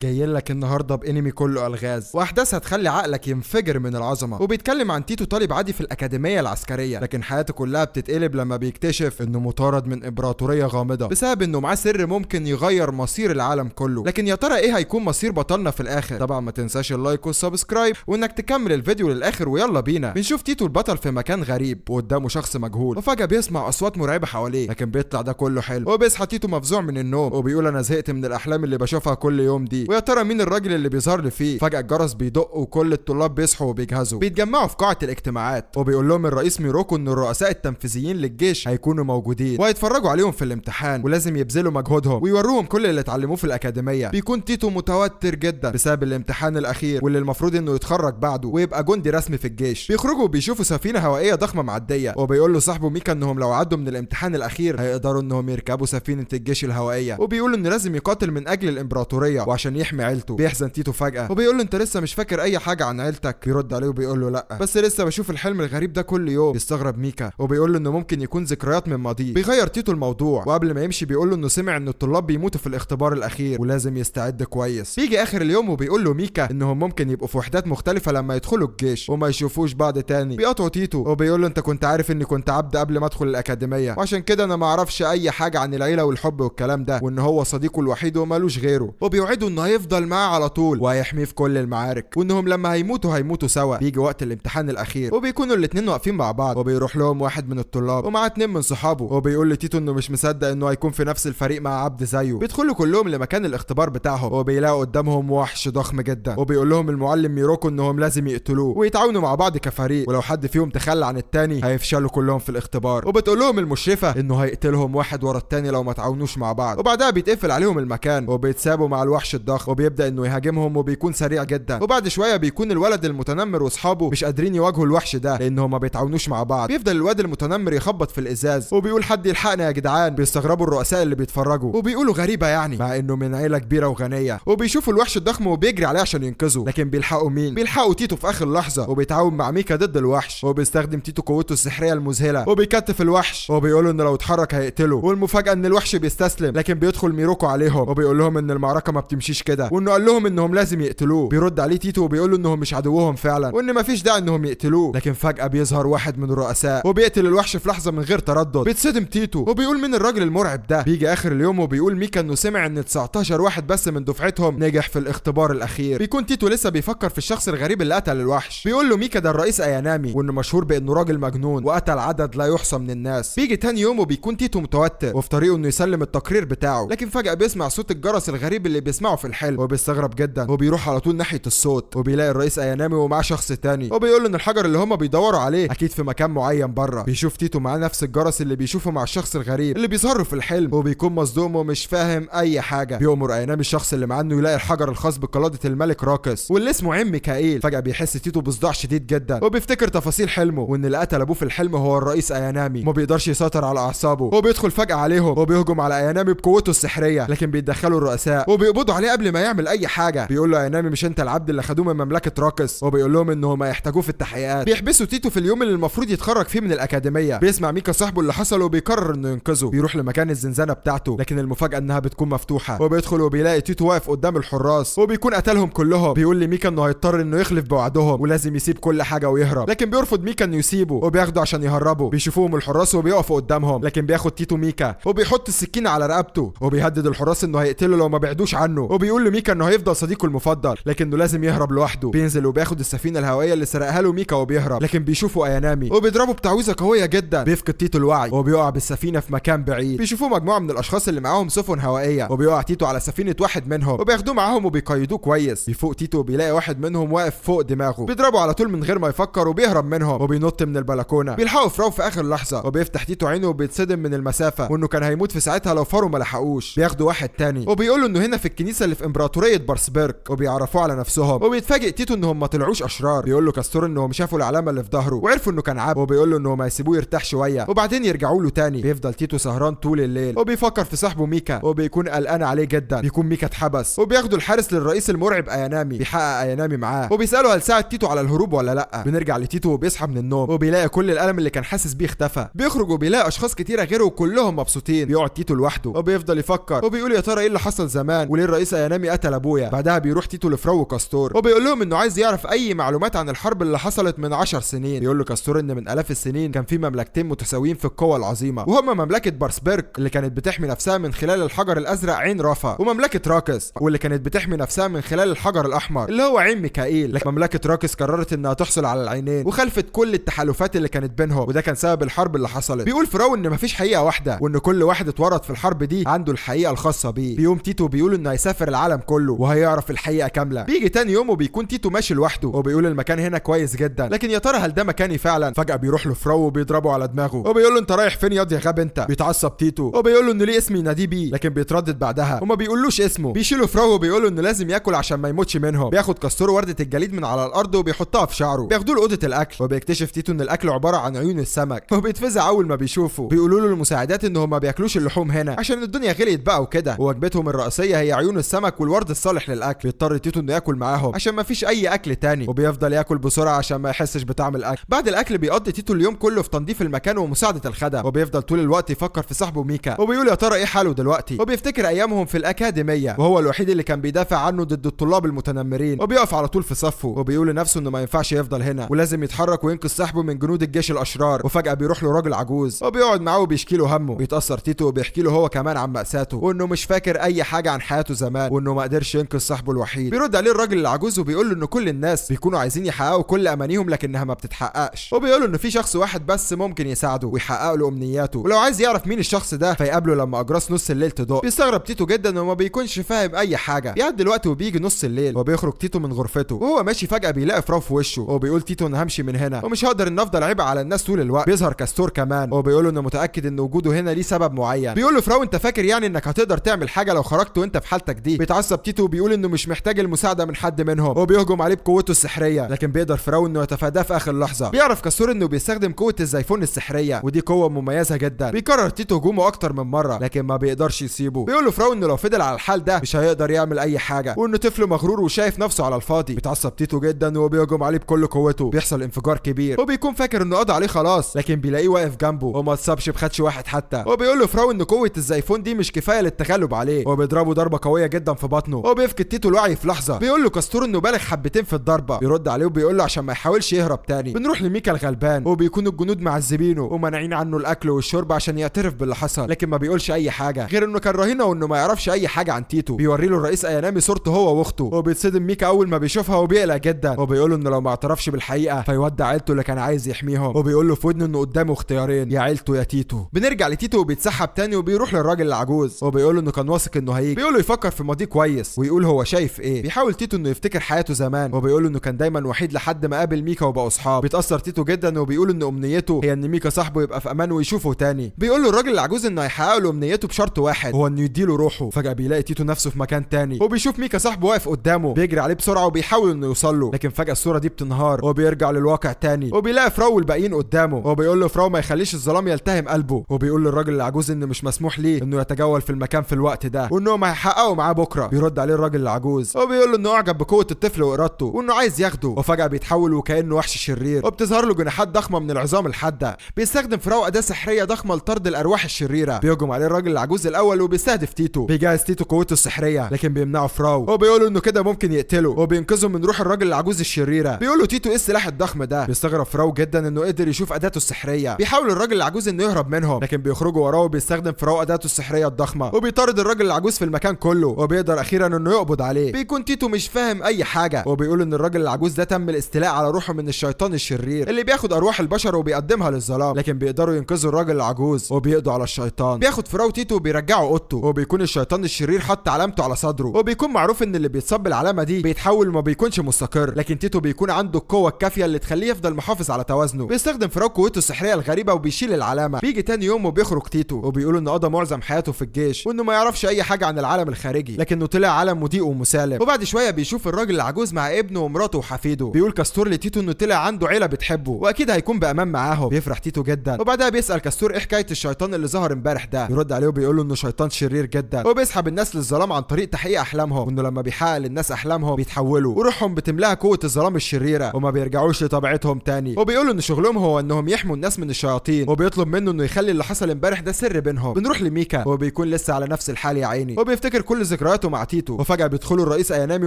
جاي لك النهارده بانمي كله الغاز واحداث هتخلي عقلك ينفجر من العظمة. وبيتكلم عن تيتو، طالب عادي في الاكاديمية العسكرية، لكن حياته كلها بتتقلب لما بيكتشف انه مطارد من امبراطورية غامضة بسبب انه معاه سر ممكن يغير مصير العالم كله. لكن يا ترى ايه هيكون مصير بطلنا في الاخر؟ طبعا ما تنساش ال like وال subscribe وانك تكمل الفيديو للاخر. ويلا بينا. بنشوف تيتو البطل في مكان غريب وقدامه شخص مجهول، وفجاة بيسمع اصوات مرعبة حواليه، لكن بيطلع ده كله حلو. وبيصحى تيتو مفزوع من النوم وبيقول انا زهقت من الاحلام اللي بشوفها كل يوم دي، ويا ترى مين الراجل اللي بيظهر لي فيه؟ فجأة الجرس بيدق وكل الطلاب بيصحوا وبيجهزوا، بيتجمعوا في قاعة الاجتماعات، وبيقول لهم الرئيس ميروكو ان الرؤساء التنفيذيين للجيش هيكونوا موجودين وهيتفرجوا عليهم في الامتحان، ولازم يبذلوا مجهودهم ويوروهم كل اللي اتعلموه في الأكاديمية. بيكون تيتو متوتر جدا بسبب الامتحان الأخير واللي المفروض انه يتخرج بعده ويبقى جندي رسمي في الجيش. بيخرجوا وبيشوفوا سفينة هوائية ضخمة معدية، وبيقول له صاحبه ميكا انهم لو عدوا من الامتحان الأخير هيقدروا انهم يركبوا سفينة الجيش الهوائية، وبيقول انه لازم يقاتل من أجل الإمبراطورية وعشان يحمي عيلته. بيحزن تيتو فجأة وبيقول له انت لسه مش فاكر اي حاجة عن عيلتك؟ بيرد عليه وبيقول له لا، بس لسه بشوف الحلم الغريب ده كل يوم. بيستغرب ميكا وبيقول له انه ممكن يكون ذكريات من ماضيه. بيغير تيتو الموضوع، وقبل ما يمشي بيقول له انه سمع ان الطلاب بيموتوا في الاختبار الاخير ولازم يستعد كويس. بيجي اخر اليوم وبيقول له ميكا انهم ممكن يبقوا في وحدات مختلفة لما يدخلوا الجيش وما يشوفوش بعض تاني. بيقطعوا تيتو وبيقول له انت كنت عارف اني كنت عبد قبل ما ادخل الاكاديمية، وعشان كده انا ما اعرفش اي حاجة عن العيلة والحب والكلام ده، وان هو صديقه الوحيد ومالوش غيره، وبيوعده انه هيفضل معاه على طول وهيحميه في كل المعارك، وانهم لما هيموتوا هيموتوا سوا. بيجي وقت الامتحان الاخير وبيكونوا الاثنين واقفين مع بعض، وبيروح لهم واحد من الطلاب ومعاه اتنين من صحابه، وبيقول لتيتو انه مش مصدق انه هيكون في نفس الفريق مع عبد زيه. بيدخلوا كلهم لمكان الاختبار بتاعهم وبيلاقوا قدامهم وحش ضخم جدا، وبيقول لهم المعلم ميروكو انهم لازم يقتلوه ويتعاونوا مع بعض كفريق، ولو حد فيهم تخلى عن التاني هيفشلوا كلهم في الاختبار. وبتقول لهم المشرفة انه هيقتلهم واحد ورا التاني لو ما تعاونوش مع بعض. وبعدها بيتقفل عليهم المكان وبيتسابوا مع الوحش الضخم، وبيبدا انه يهاجمهم وبيكون سريع جدا. وبعد شوية بيكون الولد المتنمر واصحابه مش قادرين يواجهوا الوحش ده لانهم ما بيتعاونوش مع بعض. بيفضل الواد المتنمر يخبط في الازاز وبيقول حد يلحقنا يا جدعان. بيستغربوا الرؤساء اللي بيتفرجوا وبيقولوا غريبة يعني، مع انه من عيله كبيرة وغنيه. وبيشوفوا الوحش الضخم وبيجري عليه عشان ينقذه، لكن بيلحقوا مين؟ بيلحقوا تيتو في اخر لحظة، وبيتعاون مع ميكا ضد الوحش، وبيستخدم تيتو قوته السحريه المذهلة وبيكتف الوحش وبيقولوا انه لو اتحرك هيقتله. والمفاجاه ان الوحش بيستسلم، لكن بيدخل ميروكو عليهم وبيقول لهم ان المعركة ما بتمشيش كده، وانه قال لهم انهم لازم يقتلوه. بيرد عليه تيتو وبيقول له انهم مش عدوهم فعلا وان مفيش داعي انهم يقتلوه. لكن فجأة بيظهر واحد من الرؤساء وبيقتل الوحش في لحظة من غير تردد. بيتصدم تيتو وبيقول مين الراجل المرعب ده؟ بيجي اخر اليوم وبيقول ميكا انه سمع ان 19 واحد بس من دفعتهم نجح في الاختبار الاخير. بيكون تيتو لسه بيفكر في الشخص الغريب اللي قتل الوحش. بيقول له ميكا ده الرئيس ايانامي، وانه مشهور بانه راجل مجنون وقتل عدد لا يحصى من الناس. بيجي تاني يوم وبيكون تيتو متوتر وفي طريقه انه يسلم التقرير بتاعه، لكن فجأة بيسمع صوت الجرس الغريب اللي بيسمعه في الحلم وبيستغرب جدا، وبيروح على طول ناحية الصوت وبيلاقي الرئيس ايانامي ومعاه شخص تاني، وبيقول له ان الحجر اللي هما بيدوروا عليه اكيد في مكان معين بره. بيشوف تيتو معاه نفس الجرس اللي بيشوفه مع الشخص الغريب اللي بيظهر في الحلم، وبيكون مصدوم ومش فاهم اي حاجة. بيأمر ايانامي الشخص اللي معاه انه يلاقي الحجر الخاص بقلاده الملك راكس واللي اسمه عم ميكائيل. فجأة بيحس تيتو بصداع شديد جدا وبيفتكر تفاصيل حلمه، وان اللي قتل ابوه في الحلم هو الرئيس ايانامي. ما بيقدرش يسيطر على اعصابه وبيدخل فجأة عليهم وبيهجم على ايانامي بقوته السحريه، لكن بيتدخلوا الرؤساء وبيقبضوا عليه قبل ما يعمل اي حاجة. بيقول له ايانامي مش انت العبد اللي خدوه من مملكة راكس، وبيقول لهم انهم هيحتاجوه في التحقيقات. بيحبسوا تيتو في اليوم اللي المفروض يتخرج فيه من الاكاديمية. بيسمع ميكا صاحبه اللي حصل وبيقرر انه ينقذه. بيروح لمكان الزنزانة بتاعته، لكن المفاجاة انها بتكون مفتوحة، وبيدخل وبيلاقي تيتو واقف قدام الحراس وبيكون قتلهم كلهم. بيقول لميكا انه هيضطر انه يخلف بوعدهم ولازم يسيب كل حاجة ويهرب، لكن بيرفض ميكا انه يسيبه وبياخده عشان يهربه. بيشوفوهم الحراس وبيقفوا قدامهم، لكن بياخد تيتو ميكا وبيحط السكينة على رقبته وبيهدد الحراس انه هيقتله لو ما بعدوش عنه، وبيقول لميكا انه هيفضل صديقه المفضل لكنه لازم يهرب لوحده. بينزل وبياخد السفينة الهوائية اللي سرقها له ميكا وبيهرب، لكن بيشوفوا ايانامي وبيضربه بتعويذه قوية جدا. بيفقد تيتو الوعي وبيقع بالسفينة في مكان بعيد. بيشوفوه مجموعة من الاشخاص اللي معاهم سفن هوائية، وبيقع تيتو على سفينة واحد منهم وبياخدوه معاهم وبيقيدوه كويس. بيفوق تيتو وبيلاقي واحد منهم واقف فوق دماغه، بيضربه على طول من غير ما يفكر وبيهرب منهم وبينط من البلكونه. بيلحقوا فراو في اخر لحظة وبيفتح تيتو عينه وبيتصدم من المسافة وانه كان هيموت في ساعتها لو فارو ما لحقوش. بياخدوا واحد تاني وبيقولوا انه هنا في الكنيسة اللي في امبراطورية بارسبرك، وبيعرفوه على نفسهم. وبيتفاجئ تيتو انهم ما طلعوش اشرار. بيقول له كاستور انهم شافوا العلامة اللي في ظهره وعرفوا انه كان عبد، وبيقول له انهم هيسيبوه يرتاح شوية وبعدين يرجعوا له تاني. بيفضل تيتو سهران طول الليل وبيفكر في صاحبه ميكا وبيكون قلقان عليه جدا. بيكون ميكا اتحبس وبياخدوا الحارس للرئيس المرعب ايانامي. بيحقق ايانامي معاه وبيساله هل ساعد تيتو على الهروب ولا لا. بنرجع لتيتو وبيصحى من النوم وبيلاقي كل الالم اللي كان حاسس بيه اختفى. بيخرج وبيلاقي اشخاص كتيرة غيره وكلهم مبسوطين. بيقعد تيتو لوحده وبيفضل يفكر وبيقول يا ترى ايه اللي حصل زمان وليه الرئيس ايانامي ايانامي قتل ابويا. بعدها بيروح تيتو لفراو وكاستور وبيقول لهم انه عايز يعرف اي معلومات عن الحرب اللي حصلت من 10 سنين. بيقول له كاستور ان من الاف السنين كان في مملكتين متساويين في القوة العظيمة، وهما مملكة بارسبرك اللي كانت بتحمي نفسها من خلال الحجر الازرق عين رافا، ومملكه راكس واللي كانت بتحمي نفسها من خلال الحجر الاحمر اللي هو عين ميكائيل. لكن مملكة راكس قررت انها تحصل على العينين وخلفت كل التحالفات اللي كانت بينهم، وده كان سبب الحرب اللي حصلت. بيقول فراو ان مفيش حقيقة واحدة، وان كل واحد اتورط في الحرب دي عنده الحقيقة الخاصة بيه. بيقوم تيتو بيقول انه هيسافر العالم كله وهيعرف الحقيقة كاملة. بيجي تاني يوم وبيكون تيتو ماشي لوحده وبيقول المكان هنا كويس جدا، لكن يا ترى هل ده مكاني فعلا؟ فجاة بيروح له فراو وبيضربه على دماغه وبيقول له انت رايح فين ياض يا غبي انت؟ بيتعصب تيتو وبيقول له انه ليه اسم يناديه بيه، لكن بيتردد بعدها وما بيقولوش اسمه. بيشيله فراو وبيقول له انه لازم ياكل عشان ما يموتش منهم. بياخد كاستور ورده الجليد من على الارض وبيحطها في شعره. بياخدوه لاوضه الاكل وبيكتشف تيتو ان الاكل عبارة عن عيون السمك وبيتفزع اول ما بيشوفه. بيقولوا له المساعدات ان هم ما بياكلوش اللحوم هنا عشان الدنيا غليت بقى وكده، ووجبتهم الرئيسية هي عيون السمك والورد الصالح للاكل. بيضطر تيتو انه ياكل معاهم عشان ما فيش اي اكل تاني، وبيفضل ياكل بسرعة عشان ما يحسش بطعم الاكل. بعد الاكل بيقضي تيتو اليوم كله في تنظيف المكان ومساعدة الخدم، وبيفضل طول الوقت يفكر في صاحبه ميكا وبيقول يا ترى ايه حاله دلوقتي، وبيفتكر ايامهم في الاكاديمية وهو الوحيد اللي كان بيدافع عنه ضد الطلاب المتنمرين، وبيقف على طول في صفة وبيقول لنفسه انه ما ينفعش يفضل هنا ولازم يتحرك وينقذ صاحبه من جنود الجيش الاشرار. وفجاة بيروح له راجل عجوز وبيقعد معاه وبيشكي له همه. بيتاثر تيتو وبيحكي له هو كمان عن مأساته وانه مش فاكر اي حاجة عن حياته زمان وانه ما قدرش ينقذ صاحبه الوحيد. بيرد عليه الراجل العجوز وبيقول له ان كل الناس بيكونوا عايزين يحققوا كل امانيهم لكنها ما بتتحققش، وبيقول له ان في شخص واحد بس ممكن يساعده ويحقق له امنياته، ولو عايز يعرف مين الشخص ده فيقابله لما اجراس نص الليل تدق. بيستغرب تيتو جدا وما بيكونش فاهم اي حاجة. بيعدي الوقت وبيجي نص الليل وبيخرج تيتو من غرفته وهو ماشي فجاة بيلاقي فراو في وشه وبيقول تيتو انا همشي من هنا ومش هقدر ان افضل عبء على الناس طول الوقت. بيظهر كاستور كمان وبيقول له انه متاكد ان وجوده هنا ليه سبب معين. بيقول له فراو انت فاكر يعني انك هتقدر تعمل حاجة لو خرجت وانت في حالتك دي؟ بيتعصب تيتو وبيقول انه مش محتاج المساعدة من حد منهم وبيهجم عليه بقوته السحريه، لكن بيقدر فراو انه يتفاداه في اخر لحظة. بيعرف كاستور انه بيستخدم قوة الزيفون السحريه ودي قوة مميزة جدا. بيكرر تيتو هجومه اكتر من مرة لكن ما بيقدرش يسيبه. بيقول له فراو انه لو فضل على الحال ده مش هيقدر يعمل اي حاجة وانه طفل مغرور وشايف نفسه على الفاضي. بيتعصب تيتو جدا وبيهجم عليه بكل قوته. بيحصل انفجار كبير وبيكون فاكر انه قضى عليه خلاص، لكن بيلاقيه واقف جنبه وما اتصابش بخدش واحد حتى. وبيقول له فراو ان قوة الزيفون دي مش كفاية للتغلب عليه وبيضربه ضربه قوية جدا في بطنه وبيفقد تيتو الوعي في لحظة. بيقول له كاستور انه بالغ حبتين في الضربة. بيرد عليه وبيقول له عشان ما يحاولش يهرب تاني. بنروح لميكا الغلبان وبيكون الجنود معذبينه ومانعين عنه الاكل والشرب عشان يعترف باللي حصل، لكن ما بيقولش اي حاجة غير انه كان رهينة وانه ما يعرفش اي حاجة عن تيتو. بيوري له الرئيس ايانامي صورته هو واخته وبيتصدم ميكا اول ما بيشوفها وبيقلق جدا وبيقول له انه لو ما اعترفش بالحقيقة فيودع عيلته اللي كان عايز يحميهم، وبيقول له في ودنه انه قدامه اختيارين، يا عيلته يا تيتو. بنرجع لتيتو وبيتسحب تاني وبيروح للراجل العجوز وبيقول له انه كان واثق انه هيجي. بيقول له يفكر في ماضيه كويس ويقول هو شايف ايه. بيحاول تيتو انه يفتكر حياته زمان وبيقول له انه كان دايما وحيد لحد ما قابل ميكا وبقوا اصحاب. بيتاثر تيتو جدا وبيقول ان امنيته هي ان ميكا صاحبه يبقى في امان ويشوفه تاني. بيقول له الراجل العجوز انه هيحقق له امنيته بشرط واحد، هو انه يديله روحه. فجاة بيلاقي تيتو نفسه في مكان تاني وبيشوف ميكا صاحبه واقف قدامه. بيجري عليه بسرعة وبيحاول انه يوصل له، لكن فجاة الصورة دي بتنهار وبيرجع للواقع تاني وبيلاقي فراو والباقيين قدامه وبيقول له فراو ما يخليش الظلام يلتهم قلبه، وبيقول للراجل العجوز ان مش مسموح ليه انه يتجول في المكان في الوقت ده وانهم هيحققوا معاه بكره. بيرد عليه الراجل العجوز وبيقول له انه اعجب بقوة الطفل وارادته وانه عايز ياخده. وفجاة بيتحول وكانه وحش شرير وبتظهر له جناحات ضخمة من العظام الحادة. بيستخدم فراو اداه سحريه ضخمة لطرد الارواح الشريرة. بيهجم عليه الراجل العجوز الاول وبيستهدف تيتو. بيجهز تيتو قوته السحريه لكن بيمنعه فراو وبيقول له انه كده ممكن يقتله وبينقذه من روح الراجل العجوز الشريرة. بيقول له تيتو ايه السلاح الضخم ده؟ بيستغرب فراو جدا انه قدر يشوف اداته السحريه. بيحاول الراجل العجوز انه يهرب منهم لكن بيخرجوا وراه وبيستخدم فراو اداته السحريه الضخمة وبيطارد الراجل العجوز في المكان كله وبيقدر اخيرا انه يقبض عليه. بيكون تيتو مش فاهم اي حاجة وبيقول ان الراجل العجوز ده تم الاستيلاء على روحه من الشيطان الشرير اللي بياخد ارواح البشر وبيقدمها للظلام، لكن بيقدروا ينقذوا الراجل العجوز وبيقضوا على الشيطان. بياخد فراو تيتو وبيرجعه اوضته وبيكون الشيطان الشرير حط علامته على صدره، وبيكون معروف ان اللي بيتصاب بالعلامة دي بيتحول وما بيكونش مستقر، لكن تيتو بيكون عنده القوة الكافيه اللي تخليه يفضل محافظ على توازنه. بيستخدم فراو قوته السحريه الغريبة وبيشيل العلامة. بيجي تاني يوم وبيخرج تيتو وبيقول انه قضى معظم حياته في الجيش وانه ما يعرفش اي حاجة عن العالم الخارجي، لكنه طلع عالم مضيء ومسالم. وبعد شوية بيشوف الراجل العجوز مع ابنه ومراته وحفيده. بيقول كاستور لتيتو انه طلع عنده عيله بتحبه واكيد هيكون بامان معاهم. بيفرح تيتو جدا وبعدها بيسال كاستور ايه حكاية الشيطان اللي ظهر امبارح ده. بيرد عليه وبيقول له انه شيطان شرير جدا وبيسحب الناس للظلام عن طريق تحقيق احلامهم، وانه لما بيحقق للناس احلامهم بيتحولوا وروحهم بتملاها قوة الظلام الشريرة وما بيرجعوش لطبيعتهم تاني. وبيقولوا ان شغلهم هو انهم يحموا الناس من الشياطين، وبيطلب منه انه يخلي اللي حصل امبارح ده سر بينهم. بنروح لميكا وبيكون لسه على نفس الحال يا عيني، وبيفتكر كل ذكرياته ذكرياته مع تيتو. وفجاة بيدخلوا الرئيس ايانامي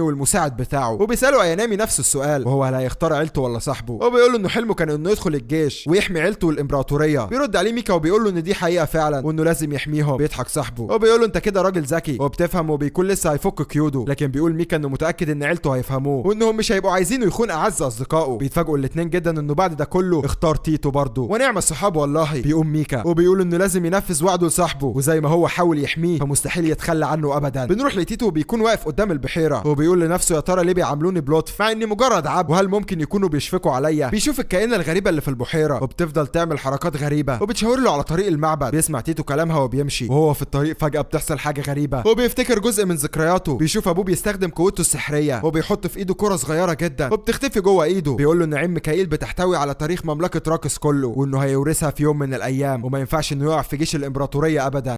والمساعد بتاعه وبيسالوا ايانامي نفس السؤال، وهو هل هيختار عيلته ولا صاحبه، وبيقول له انه حلمه كان انه يدخل الجيش ويحمي عيلته والامبراطوريه. بيرد عليه ميكا وبيقول له ان دي حقيقة فعلا وانه لازم يحميهم. بيضحك صاحبه وبيقول له انت كده راجل ذكي وبتفهم، وبيكون لسه هيفك قيوده، لكن بيقول ميكا انه متاكد ان عيلته هيفهموه وانهم مش هيبقوا عايزينه يخون اعز اصدقائه. بيتفاجئوا الاثنين جدا انه بعد ده كله اختار تيتو برضه، ونعم الصحاب والله. بيقوم ميكا وبيقول انه لازم ينفذ وعده لصاحبه، وزي ما هو حاول يحميه فمستحيل يتخلى عنه ابدا. بنروح لتيتو وبيكون واقف قدام البحيرة وبيقول لنفسه يا ترى ليه بيعاملوني بلطف مع اني مجرد عبد، وهل ممكن يكونوا بيشفقوا عليا؟ بيشوف الكائنه الغريبة اللي في البحيرة وبتفضل تعمل حركات غريبة وبتشاور له على طريق المعبد. بيسمع تيتو كلامها وبيمشي، وهو في الطريق فجاة بتحصل حاجة غريبة وبيفتكر جزء من ذكرياته. بيشوف ابوه بيستخدم قوته السحريه وبيحط في ايده كره صغيرة جدا وبتختفي جوه ايده. بيقول له ان عين ميكائيل بتحتوي على تاريخ مملكة راكس كله، وانه هيورثها في يوم من الايام، وما ينفعش انه يقع في جيش الامبراطورية ابدا.